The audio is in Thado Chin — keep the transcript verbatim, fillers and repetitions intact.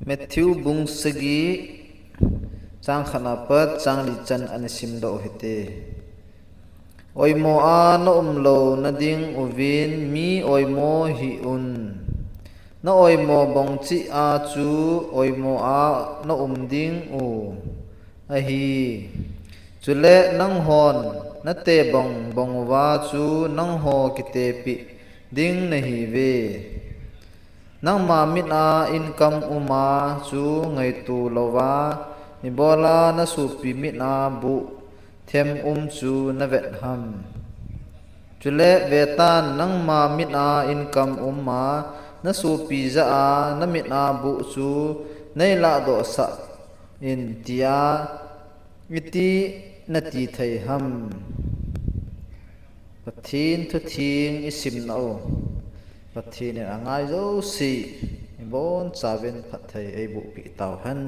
Matthew bung sagi, chang khatna pat chang li chan ana simdoh u hite. Oimo a na umlou na ding uvin mi oimo hih un. Na oimo bong cheh a chu oimo a na um ding u ahi. Chule nanghon na tebong bong uva chu nangho kitepeh ding nahiuve. Nangma mit a income um a chu ngaito louva, ibola na sopi mit a buh them um chu na vet ham? Chule vetan, nangma mit a income um a, na sopi jah a na mit a buh chu nei lahdoh sah in tia iti nati thei ham? Pathen thutheng isimna u, Pathen in angai jouse ibonchauvin phatthei eiboh peh tauhen.